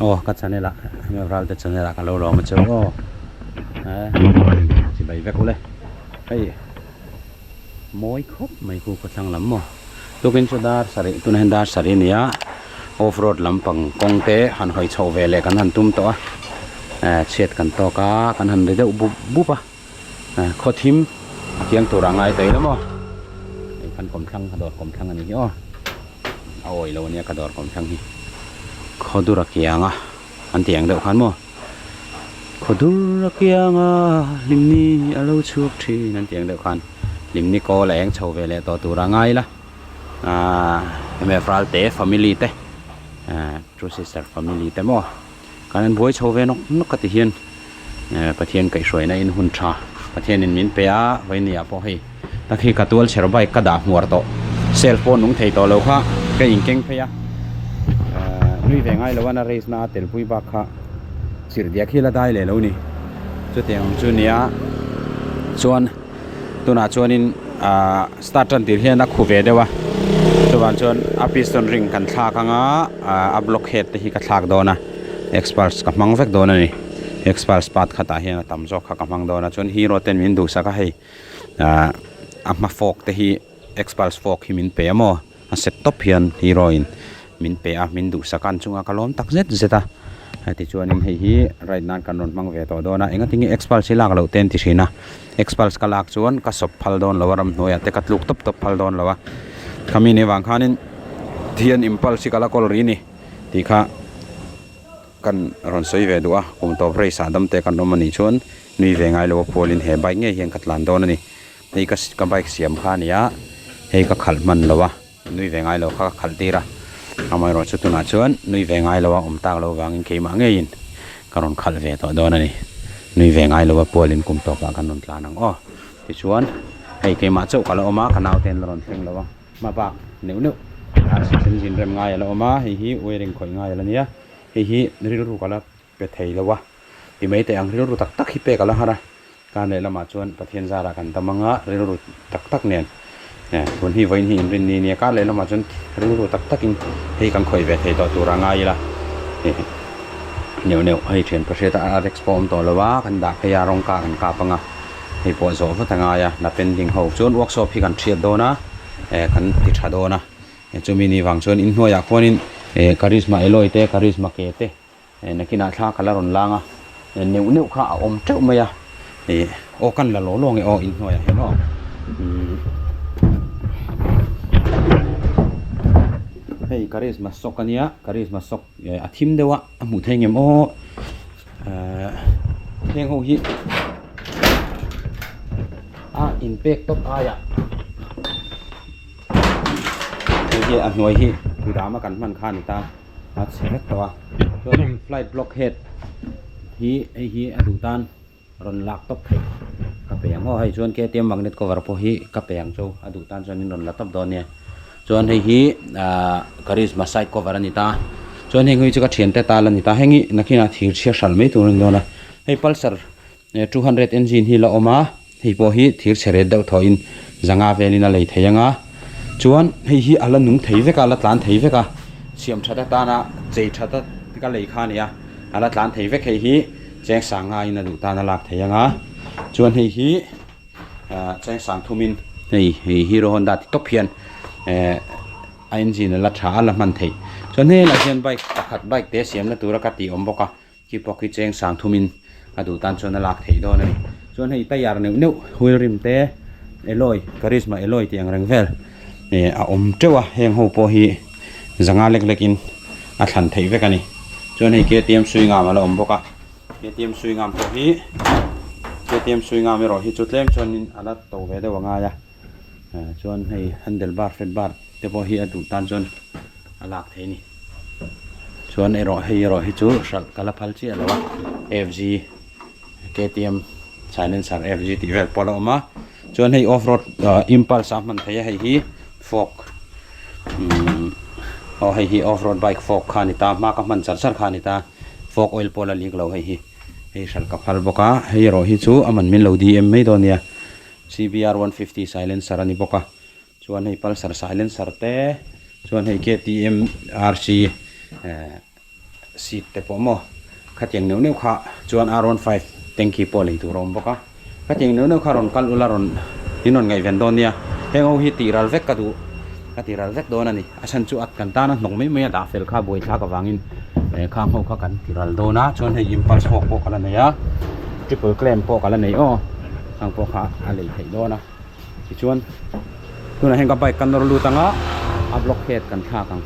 Aw ka channel ah Hmel Ralte channel ah ka lo lawm a che u aw eh chibai vek ule hei mawi khawp mai khu khawthlang lam maw tukin chu dar sarih tunah hian dar sarih a ni a off road lampang kawng te han hawi chhoh ve leh kan han tum tawh a eh chhiat kan tawk a kan han ri deuh bup bup a eh khaw thim a kiang tur ah ngai ta ila maw hei kan kawmthlang dawr kawmthlang a ni hi aw. A awih lo ania ka dawr kawm thlang hi khawdur a kiang a an tih ang deuh khan maw khawdur a kiang a hlimni a lo chhuak thin an tih ang deuh khan hlimni kawl a eng chho ve leh tawh tur a ngai ila ahh mf Ralte family te ahh true sister family te maw kan an buai chho ve nawk nawk a ti hian eh Pathian kaihhruaina in hun tha Pathianin min pe a vawinia pawh hei tak hi ka tual chher bike ka dah hmuar tawh self pawh nung thei tawh lo kha ka inkeng phei a eh nui ve ngai lo a na race na a telpui bak kha chirh diak hi la dai leh lo ni chutiang ang chu nia chuan. Tunah chuanin ahh start tan tir hian a khu ve deuh a chuvang chuan a piston ring kan thlak anga ahh a block head te hi ka thlak dawn a experts ka hmang vek dawn a ni experts part khatah hian a tam zawk kha ka hmang dawn a chuan hero ten min duhsak a hei ahh a hma fork te hi experts fork hi min pe a maw. A set tawp hian hero in min pe a min duhsak a an chungah ka lawm tak zet zet a tichuanin hei hi ride nan kan rawn hmang ve tawh dawn a engatinge xpulse hi lak loh te an ti thin a xpulse ka lak chuan ka sawp phal dawn lo a ramhnuaiah te ka tluk tawp tawp phal dawn lo a khami ni vang khanin thian impulse hi ka la kawl rih a ni tih kha kan rawn sawi ve duh a kum tawp race ah dam te kan awm a nih chuan nui ve ngai lo a phualin he bike ngei hian ka tlan dawn a ni. Hei ka ka bike siam kha a ni a, hei ka khalh hman lo a, nui ve ngai lo kha ka khalh tir a, amaherawh chu tunah chuan nui ve ngai lo a awm tak loh vangin keimah ngeiin ka rawn khalh ve tawh dawn a ni, nui ve ngai lo a pualin kum tawpah kan rawn tlan ang aw, tichuan hei keimah chauh ka la awm a, ka naute an la rawn thleng lo a, hma bak neuh neuh RC engine rem ngai a la awm a, hei hi wiring khawih ngai a la nia, hei hi rilru ka la pe thei lo a, ti mai teh ang rilru tak tak hi pek a la har a. Kar leh lamah chuan Pathian zarah kan dam anga rilru tak tak nen eh tun hi vawiin hi inrin ni nia kar leh lamah chuan rilru tak takin hei kan khawih ve thei tawh tur a ngai ila eh neuh neuh hei thian pahriat a RX pawh a awm tawh lo a kan dah phei a rawng kah kan kap anga hei pawh zawh vat a ngai a la pending ho chuan workshop hi kan thiat dawn a eh kan ti tha dawn a chumi ni vang chuan inhnuaiah khuanin eh karizma alloy te karizma ke te. Eh nakinah thla ka la rawn lang a, eh neuh neuh kha a awm teuh mai a, eh aw kan la law law nge aw inhnuaiah hian aw umm hei karizma sock a nia karizma sock eh a thim deuh a a hmuh theih ngem aw eh heng ho hi a inpek tawp aiah hei hi a hnuai hi kudam a kan hman kha a ni ta. A chhe vek tawh a chuan flight block head hi hei hi a duh tan rawn lak tawp theih ka pe ang aw hei chuan ktm magnet cover pawh hi ka pe ang chu a duh tan chuan in rawn la tawp dawn nia chuan hei hi ahh karizma side cover a ni ta chuan heng hi chu ka thiante tal a ni ta heng hi nakinah thir chhia hralh mai tur a ni dawn a hei pulsar 200 engine hi la awm a hei pawh hi thir chhe ret deuh thawhin zanga velin a lei thei ang a chuan hei hi a la nung thei vek a a la tlan thei vek a siam that atana chei that a ka lei kha a ni a a la tlan thei vek hei hi cheng sanga in a duh tan a lak thei ang a chuan hei hi ah cheng sang thumin hei hei hero honda ti tawp hian eh a engine a la tha a la hman theih chuan helaiah hian bike pakhat bike te siamna tura ka tih awm bawk a. Khi pawh khi cheng sang thumin a duh tan chuan a lak theih dawn a ni. Chuan hei tire neuh neuh wheel rim te alloy karizma alloy tih ang reng vel eh a awm teuh a heng ho pawh hi zanga lek lek in a thlan theih vek a ni. Chuan hei ktm suingam a la awm bawk a ktm suingam pawh hi ktm suingam erawh hi chu tlem chuanin a la to ve deuh a ngai a chuan hei handle bar flat bar te pawh hi a duh tan chuan a lak theih a ni. Chuan erawh hei erawh hi chu hralh ka la phal chiah lo a fg ktm silencer fg tih vel pawh a la awm a chuan hei off road ah impulse a hman theih a hei hi fork umm aw hei hi off road bike fork kha a ni ta hma ka hman char char kha a ni ta fork oil pawh a la lik lo hei hi hei hralh ka phal bawk a hei erawh hi chu a man min lo dm mai dawn nia cbr 150 silencer a ni bawk a. Chuan hei Pulsar silencer te chuan hei ktm RC eh seat te pawh maw khatiang neuh neuh kha chuan R 15 tanky pawh lei tur a awm bawk a khatiang neuh neuh kha rawn kal ula rawn in rawn ngaihven dawn nia heng ho hi tih ral vek ka duh ka tih ral vek dawn a ni a chhan chu a kan tana hnawk mai mai a dah fel kha buaithlak avangin eh khang ho kha kan ti ral dawn a chuan hei impulse hawk pawh ka la nei a triple clamp pawh ka la nei aw khang pawh kha a lei theih dawn a tichuan tunah hian ka bike ka nawr lut anga a block head kan thlak ang.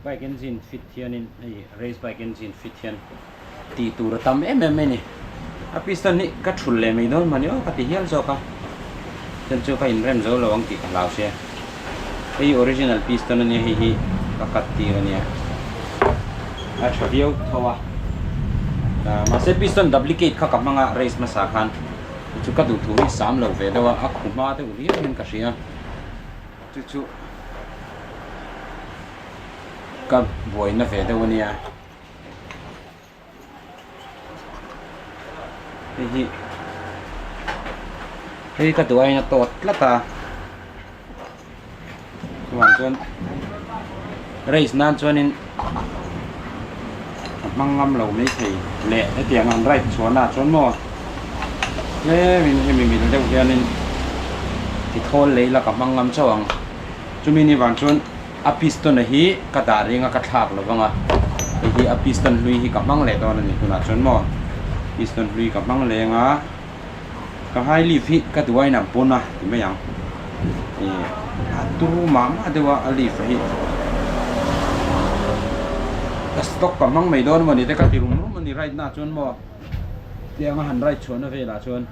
Bike engine fit hianin hei race bike engine fit hian tih tur a tam em em mai a ni. A piston hi ka thul leh mai dawn mawni aw ka ti hial zawk a, chuan chu ka inrem zo lo ang tih ka hlau sia. Hei hi original piston a nia hei hi ka cut tir a nia a tha viau tho a mahse piston duplicate kha ka hmang a race hmasa khan chu ka duh thu hi sam lo ve deuh a a khu hma deuh riau hian ka hria chu chu ka buaina ve deuh a nia. Hei hi hei ka duh aiin a tawt tlat a chuvang chuan race nan chuanin a hmang ngam lo maithei leh hetiang an ride chhuahna ah chuan maw tlemin hemi mil deuh hianin ti thawl lei la ka hmang ngam chauh ang chumi ni vang chuan. A piston a hi ka dah reng a ka thlak lo vang a, hei hi a piston hlui hi ka hmang leh dawn a ni tunah chuan maw piston hlui ka hmang leng a, ka high lift hi ka duh aiin a bun a ti mai ang ih a turu mah mah deuh a a lift hi ka stock ka hmang mai dawn emaw ni te ka ti rum rum a ni right na chuan maw tiang a han right chhuahna velah chuan.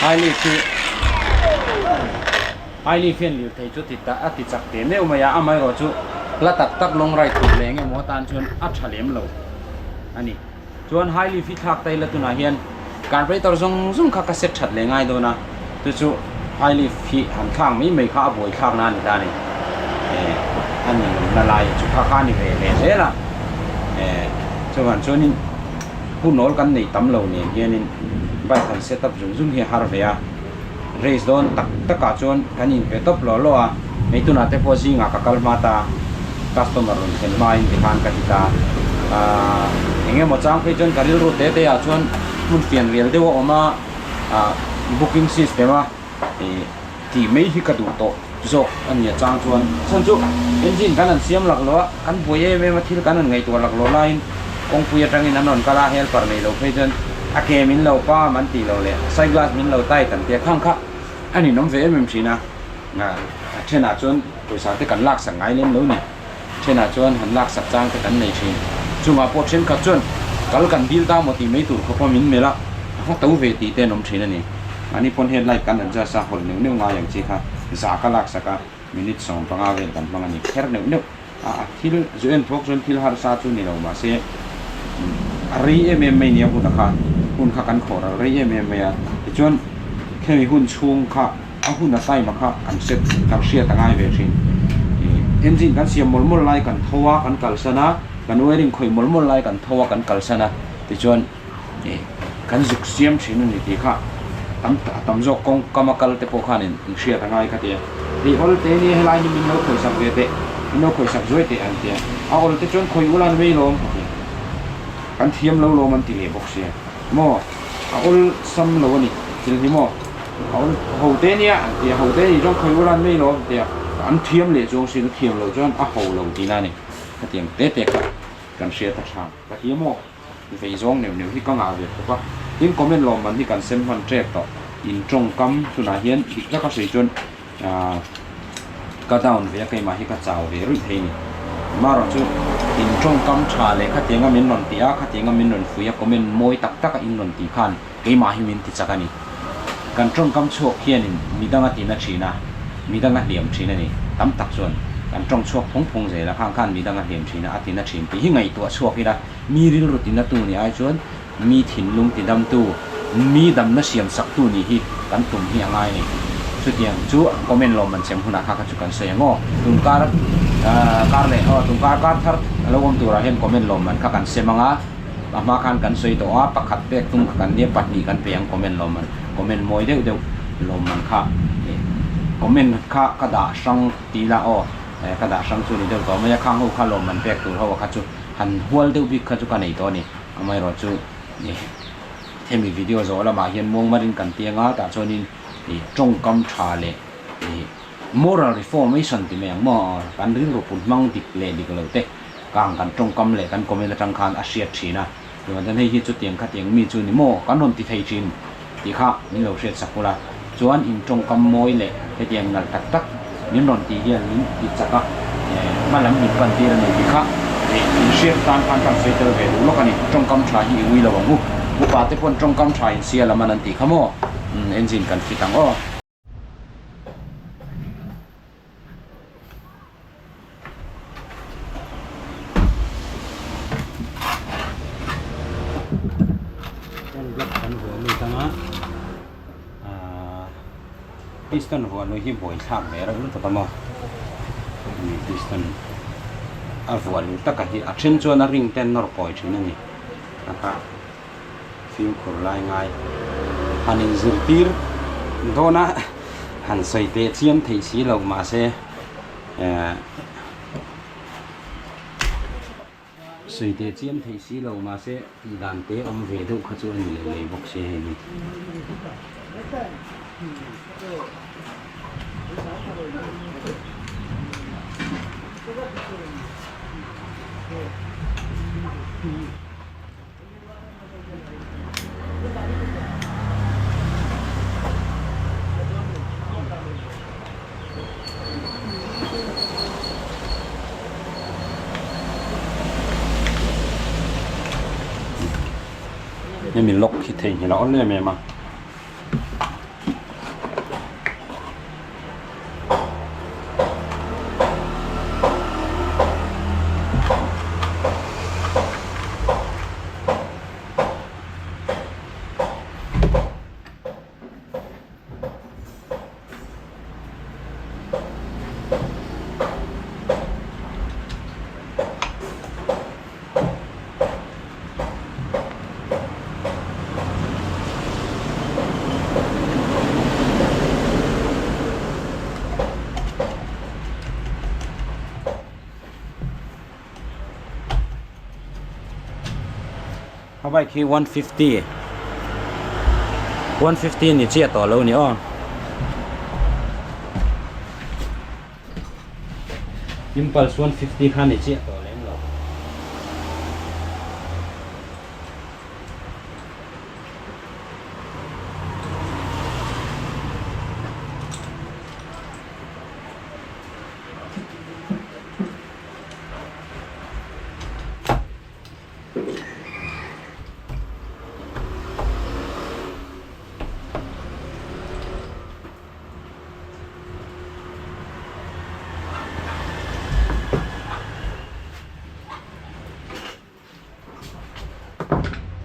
High lift hi High lift hian lirthei chu ti ta a ti chak teh meuh mai a, amaherawh chu hla tak tak long ride tur leh eng emaw atan chuan a tha lem lo a ni. Chuan high lift hi thlak ta ila tunah hian carburetor zawng zawng kha ka set that leh ngai dawn a, chu chu high lift hi han thlak mai mai kha a buai thlak na a ni ta a ni. Eh a ni lawmna lai chu kha kha a ni ve leh zel a, eh chuvan chuanin hunawl kan nei tam lo nen hianin bike han set up zung zung hi a har ve a, race dawn tak takah chuan kan inpe tawp lawh lawh a, hei tunah te pawh zingah ka kal hma ta, customer rawn thlen hmain tikhan ka ti ta, aaa eng emaw chang phei chuan ka rilru te te ah chuan hmun fian rial deuh a awm a, ah booking system a ih tih mai hi ka duh tawh. zawk a nia chang chuan chhan chu engine kan han siam laklawh a kan buai em em a thil kan han ngaihtuah laklawh laiin kawngpui atangin an rawn kal a helper nei lo phei chuan a ke min lo pam an tih loh leh side glass min lo tight an tia khang kha a ninawm ve em em thin a a thenah chuan pawisa te kan laksak ngai lem lo ni. Thenah chuan han laksak chang te kan nei thin. Chungah pawh thenkhat chuan kal kan dil ta maw tih mai tur khawpa min melh a, a va to ve tih te an awm thin a ni. Mahni pawn headlight kan adjust a, hawlh neuh neuh ngai ang chi kha zah ka laksak a, minute 15 vel kan hmang a ni. Kher neuh neuh a, a thil zu en thuak chuan thil harsa chu ni lo mahse a rei em em mai nia hun a kha, hun kha kan khawh ral rei em em mai a. Tichuan khemi hun chhung kha. A hun a time a kha kan set kan hriat a ngai ve thin. Ih engine kan siam mawlh mawlh lai kan tho a kan kalsan a, kan wiring khawih mawlh mawlh lai kan tho a kan kalsan a tichuan ih kan zuk siam thin a ni tih kha tam a tam zawk kawng kam a kal te pawh khan in hriat a ngai kha tia. Hei awl te nia helai hi min lo khawihsak ve teh min lo khawihsak zuai teh an tia a awl te chuan khawih ula ni mai lawm ka ti. Kan thiam lo lawm an ti leh bawk sia maw a awl sam lo a ni thil hi maw. A awm ho te nia an ti a, ho te nih chuan khawi ula an mai lo an ti a, an thiam leh chuang sin a thiam loh chuan a ho lo tihna a ni. Khatiang te te kha kan hriat a tha. Ka ti a maw? Vei zawng neuh neuh hi ka ngah ve khawp a, tin comment lawmman hi kan sem hman tep tawh. In tawngkam tunah hian dik taka sawi chuan aah ka down ve a, keimah hi ka chau ve ruih thei a ni. Amaherawhchu chu in tawngkam tha leh khatianga min rawn ti a, khatianga min rawn fuih a, comment mawi tak taka in rawn tih khan Keimah hi min ti chak a ni. Kan tawngkam chhuak hianin midang a tina thin a, midang a hliam thin a ni. Tam tak chuan kan tawng chhuak phung phung zel a, khang khan midang a hliam thin a, a tina thin tih hi ngaihtuah chhuak ila, mi rilru tinatu nih ai chuan mi thinlung tidamtu, mi damna siamsaktu nih hi kan tum hi a ngai a ni. Chutiang chu comment lawmman chem hunah kha kha chu kan sawi ang aw. Tunkar kar leh aw tunkar kar thar a lo awm turah hian comment lawmman kha kan sem ang a. A hma khan kan sawi tawh a, pakhat pek tum kha kan nia, pahnih kan pe ang comment lawmman, comment mawi deuh deuh lawmman kha comment kha ka dah hrang ti ila aw, ka dah hrang chu ni deuh tawh mai a, khang ho kha lawmman pek tur ho a kha chu han hual deuh bik kha chu ka nei tawh a ni, amaherawh chu hemi video zawh lamah hian muangmarin kan ti anga tah chuanin tawngkam tha leh moral reformation ti mai ang maw kan rilru put hmang dik leh dik lo te. Kang kan tawngkam leh kan comment atang khan a hriat thin a, tunah chuan hei hi chutiang khatiang mi chu ni maw kan rawn ti thei thin tih kha min lo hriat sak ula, chuan in tawngkam mawi leh hetiang nalh tak tak min rawn tih hian min ti chak a, hma lam min pan tir a ni tih kha in hriat tan khan kan sawi tel ve duh lawk a ni, tawngkam tha hi i ui lo ang u, upa te pawn tawngkam tha in sia lam an an tih kha maw engine kan fit ang aw. Block kan vuah lut anga ahh piston vuah luh hi buaithlak ve reuh lutuk a maw hemi piston a vuah luh takah hi a then chuan a ring te an nawr kawi thin a ni a kha. Fimkhur lai ngai han inzirtir dawn a, han sawi teh chiam theih si loh mahse eh sawi teh chiam theih si loh mahse tih dan te awm ve deuh kha chu a ni leh leh bawk sia hei hi. Hemi lock hi theihnghilh a awl em em a. A bike hi 150 150 ni chiah tawh lo ni aw. Impulse 150 kha ni chiah tawh lem lo.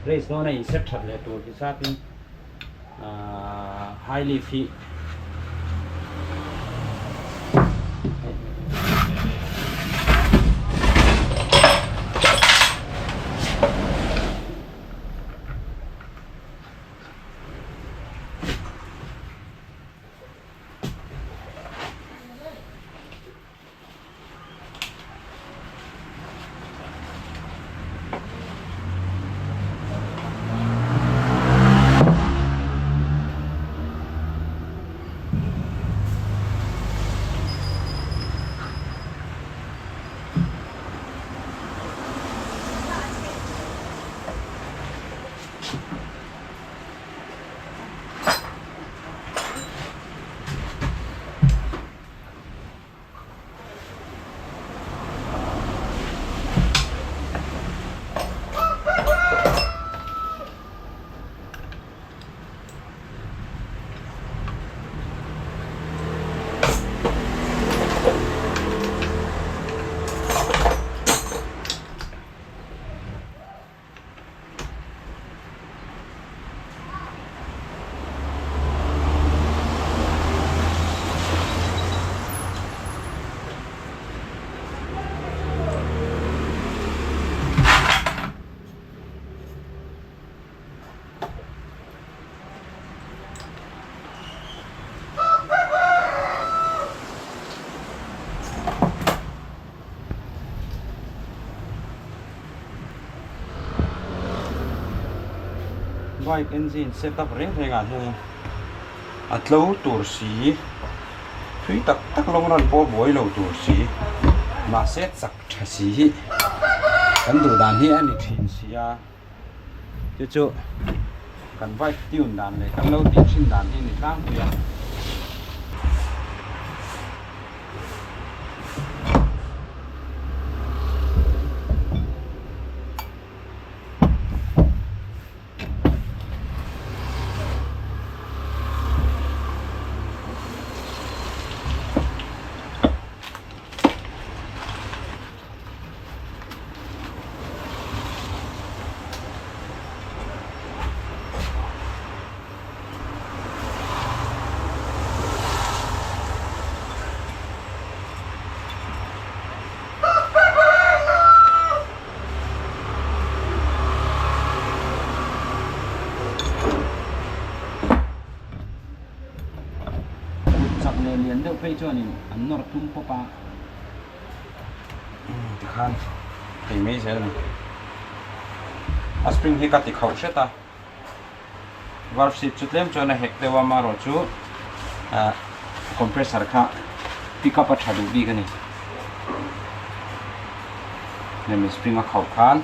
Race dawn a inset that leh tur hisapin high lift hi Bike engine set up reng reng ah hian a tlo tur si thui tak tak long run pawh buai lo tur si mahse chak tha si hi kan duh dan hi a ni thin si a chu chu kan bike tune dan leh kan lo tih thin dan hi a ni tlangpui a. Kut chak leh lian deuh phei chuanin an nawr tum pawp a. Tikhan thei mai zel a ni. A spring hi ka ti khauh hret a. Valve seat chu tlem chuan a hek deuh a amaherawh chu compressor kha pick up a tha duh bik a ni. Hemi spring a khauh khan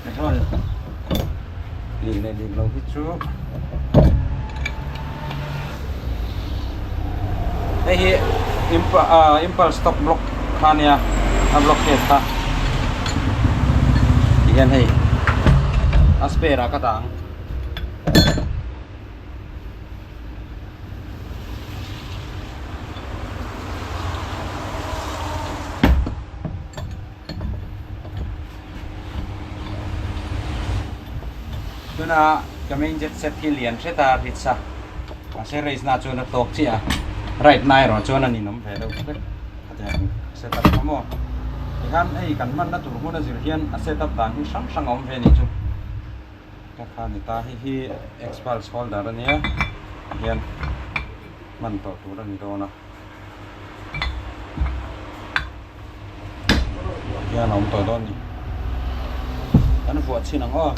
Petrol lih leh lih loh hi chu hei hi impulse stock block kha a nia a block head kha tihian hei a spare ah ka dah ang. Tuna ka main jet set hi lian hret a rit sa mahse race na chuan a tawk chiah a ride na erawh chuan a ninawm ve deuh vek khatiang set up kha maw tikhan hei kan hmanna tur hmun a zir hian a set up dan hi hrang hrang a awm ve a nih chu. Ka kha ni ta hei hi expulse holder a nia hian hman tawh tur a ni dawn a. Hian a awm tawh dawn a ni. Kan vuah chhin ang aw.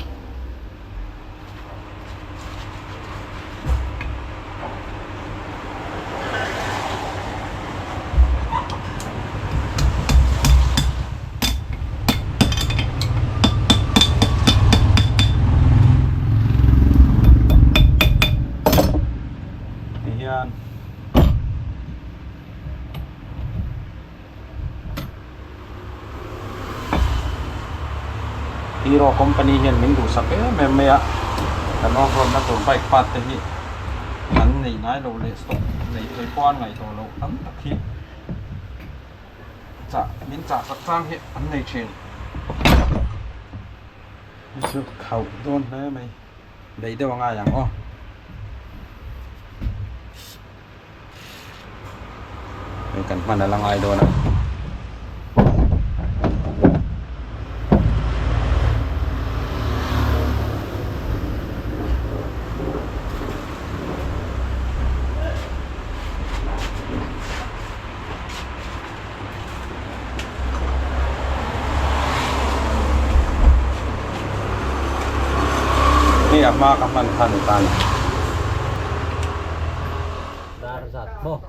Tihian Hero company hian min duhsak em em mai a, kan off road na tur bike part te hi an neih ngai lo leh stock nei thei pawh an ngaih tawh loh tam tak hi chah min chah sak chang hi an nei thin. Hei chu khauh dawn hle mai beih deuh a ngai ang aw. Hei kan hman a la ngai dawn a. Hei a hma ka hman kha ni ta ni. Dar zat maw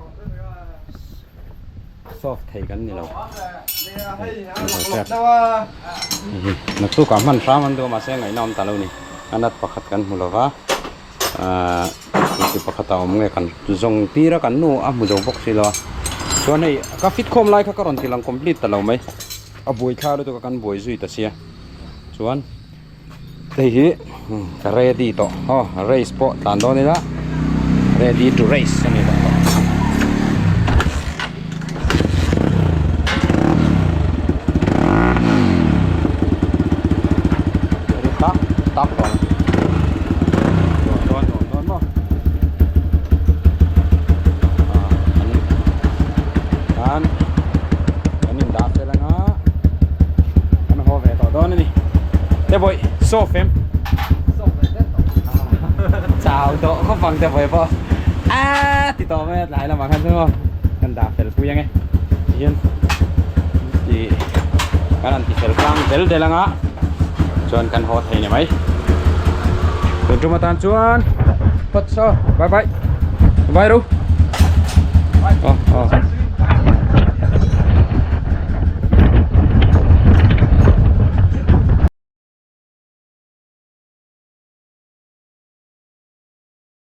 soft thei kan ni lo. Naktuk ah hman hram an duh a mahse ngaihna awm ta lo ni. A nut pakhat kan hmu lo va. Ahh inti pakhat a awm nge kan zawng tir a kan nu a hmu zo bawk si lo a chuan hei ka fit khawm lai kha ka rawn ti lang complete ta lo mai a buai thla lutuk a kan buai zui ta sia chuan hei hi ka ready tawh aw race pawh tlan dawn ila ready to race a ni tawh. Tak tak tawh dawn dawn dawn maw ah an kan in dah fel anga kan haw ve tawh dawn a ni te bawih soft em chau tawh khawp ang te bawih pawh a ti tawh mai a tlai lamah khan chuan maw kan dah fel pui ange tihian ih kan han ti fel tlang del del anga chuan kan haw thei ni mai tun tum atan chuan phawt saw bye bye bye ru aw aw.